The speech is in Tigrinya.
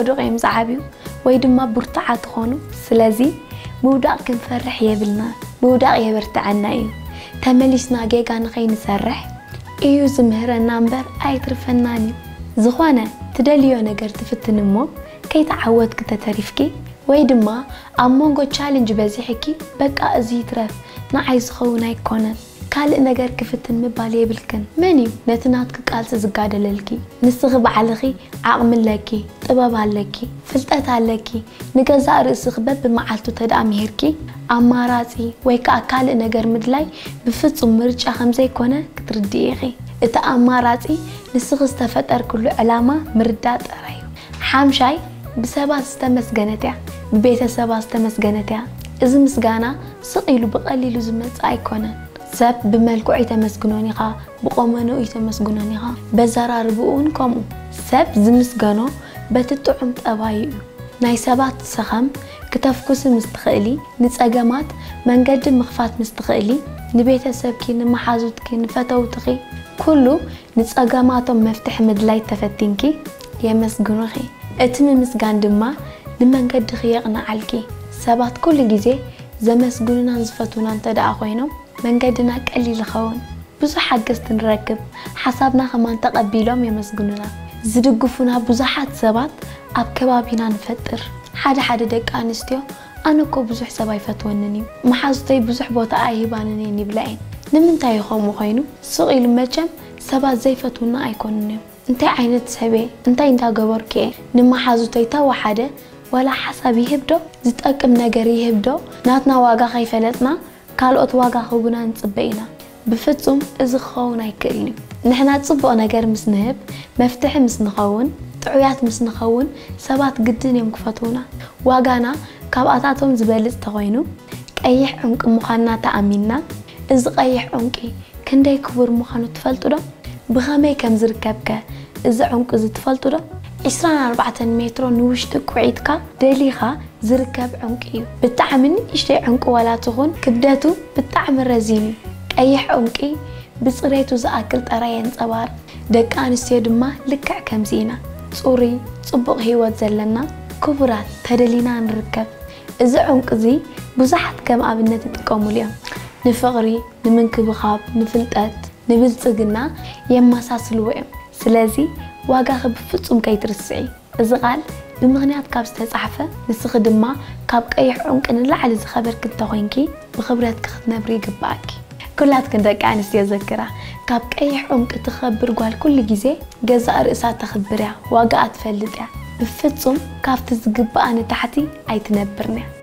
ብድቕ እዮም ዝዓብዩ ወይ ድማ ብርቱዓት ይኾኑ። ስለዚ ምውዳቕ ክንፈርሕ የብልና። ምውዳቕ የበርትዐና እዩ። ተመሊስና ጌጋ ንኸይንሰርሕ እዩ ዝምህረና እምበር ኣይትርፈናን እዩ። ዝኾነ ትደልዮ ነገር ትፍትን እሞ ከይተዓወትኪ ተተሪፍኪ ወይ ድማ ኣብ መንጎ ቻለንጅ በዚሕኪ በቃ እዚ ይትረፍ ንዓይ ዝኸውን ኣይኮነን ካልእ ነገር ክፍትን ምባል የብልክን። መን እዩ ነቲ ናትኪ ቃልሲ ዝጋደለልኪ? ንስኺ ባዕልኺ ዓቕሚ ኣለኪ፣ ጥበብ ኣለኪ፣ ፍልጠት ኣለኪ። ንገዛእ ርእስኺ በብመዓልቱ ተደኣ ምሂርኪ ኣማራጺ ወይ ከኣ ካልእ ነገር ምድላይ ብፍጹም ምርጫ ከም ዘይኮነ ክትርድኢ ኢኺ። እቲ ኣማራጺ ንስኺ ዝተፈጠርክሉ ዕላማ ምርዳእ ጥራይ እዩ። ሓምሻይ ብሰባት ዝተመስገነት እያ፣ ብቤተሰባ ዝተመስገነት እያ። እዚ ምስጋና ስቕ ኢሉ ብቐሊሉ ዝመጽእ ኣይኮነን። ሰብ ብመልክዑ ኣይተመስግኖን ኢኻ፣ ብቆመንኡ ኣይተመስግኖን ኢኻ፣ በዘራርብኡ እውን ከምኡ። ሰብ ዝምስገኖ በቲ ጥዑም ጠባዩ እዩ። ናይ ሰባት ሰኸም ክተፍኩሲ ምስ ትኽእሊ፣ ንጸገማት መንገዲ ምኽፋት ምስ ትኽእሊ፣ ንቤተሰብኪ፣ ንመሓዙትኪ፣ ንፈተውትኺ ኩሉ ንጸገማቶም መፍትሒ ምድላይ ተፈቲንኪ የመስግኑኺ። እቲ ምምስጋን ድማ ንመንገድኺ የቕንዓልኪ። ሰባት ኩሉ ግዜ ዘመስግኑናን ዝፈትዉና እንተ ደኣ ኮይኖም መንገድና ቀሊል ይኸውን። ብዙሕ ሓገዝቲ ንረክብ። ሓሳብና ከማን ተቐቢሎም የመስግኑና። ዝድግፉና ብዙሓት ሰባት ኣብ ከባቢና ንፈጥር። ሓደ ሓደ ደቂ ኣንስትዮ ኣነ እኮ ብዙሕ ሰብ ኣይፈትወንን እዩ፣ መሓዙተይ ብዙሕ ቦታ ኣይህባንን እየን ይብላ እየን። ንምንታይ እዩ ከምኡ ኮይኑ? ስቕ ኢሉ መቸም ሰባት ዘይፈትውና ኣይኮኑን እዮም። እንታይ ዓይነት ሰብ እየ? እንታይ እንዳገበርኩ እየ? ንመሓዙተይ ተወሓደ ዋላ ሓሳብ ይህብ ዶ? ዝጠቅም ነገር ይህብ ዶ? ናትና ዋጋ ከይፈለጥና ካልኦት ዋጋ ክህቡና ንጽበ ኢና። ብፍጹም እዚ ክኸውን ኣይክእልን እዩ። ንሕና ጽቡቕ ነገር ምስ ንህብ፣ መፍትሒ ምስ ንኸውን፣ ጥዑያት ምስ ንኸውን ሰባት ግድን እዮም ክፈትዉና። ዋጋና ካብኣታቶም ዝበልጽ ተኾይኑ ቀይሕ ዕንቂ ምዃንና ተኣሚንና፣ እዚ ቀይሕ ዕንቂ ክንደይ ክቡር ምዃኑ ትፈልጡ ዶ? ብኸመይ ከም ዝርከብከ እዚ ዕንቁ እዚ ትፈልጡ ዶ? ዕስራን ኣርባዕተን ሜትሮ ንውሽጢ ቁዒትካ ደሊኻ ዝርከብ ዕንቁ እዩ። ብጣዕሚ ንእሽተይ ዕንቁ ዋላ ትኹን ክብደቱ ብጣዕሚ ረዚን እዩ። ቀይሕ ዕንቂ ብፅሬቱ ዝኣክል ጥራይ የንፀባርቕ። ደቂ ኣንስትዮ ድማ ልክዕ ከምዚ ኢና። ፅሩይ፣ ፅቡቕ ህይወት ዘለና ክቡራት ተደሊና ንርከብ። እዚ ዕንቁ እዚ ብዙሓት ከም ኣብነት ይጥቀሙሉ እዮም። ንፍቕሪ፣ ንምንክብኻብ፣ ንፍልጠት፣ ንብልጽግና የመሳስልዎ እዮም። ስለዚ ዋጋኺ ብፍጹም ከይትርስዒ። እዚ ቃል ብምኽንያት ካብ ዝተጻሕፈ፣ ንስኺ ድማ ካብ ቀይሕ ዑንቂ ንላዕሊ ዝኸበርኪ እንተኾይንኪ፣ ብኽብረትኪ ክትነብሪ ይግብኣኪ። ኩላትክን ደቂ ኣንስትዮ ዘክራ፣ ካብ ቀይሕ ዑንቂ ትኸብር ጓል ኩሉ ግዜ ገዛእ ርእሳ ተኽብር እያ፣ ዋጋኣ ትፈልጥ እያ። ብፍጹም ካብቲ ዝግብኣ ንታሕቲ ኣይትነብርን እያ።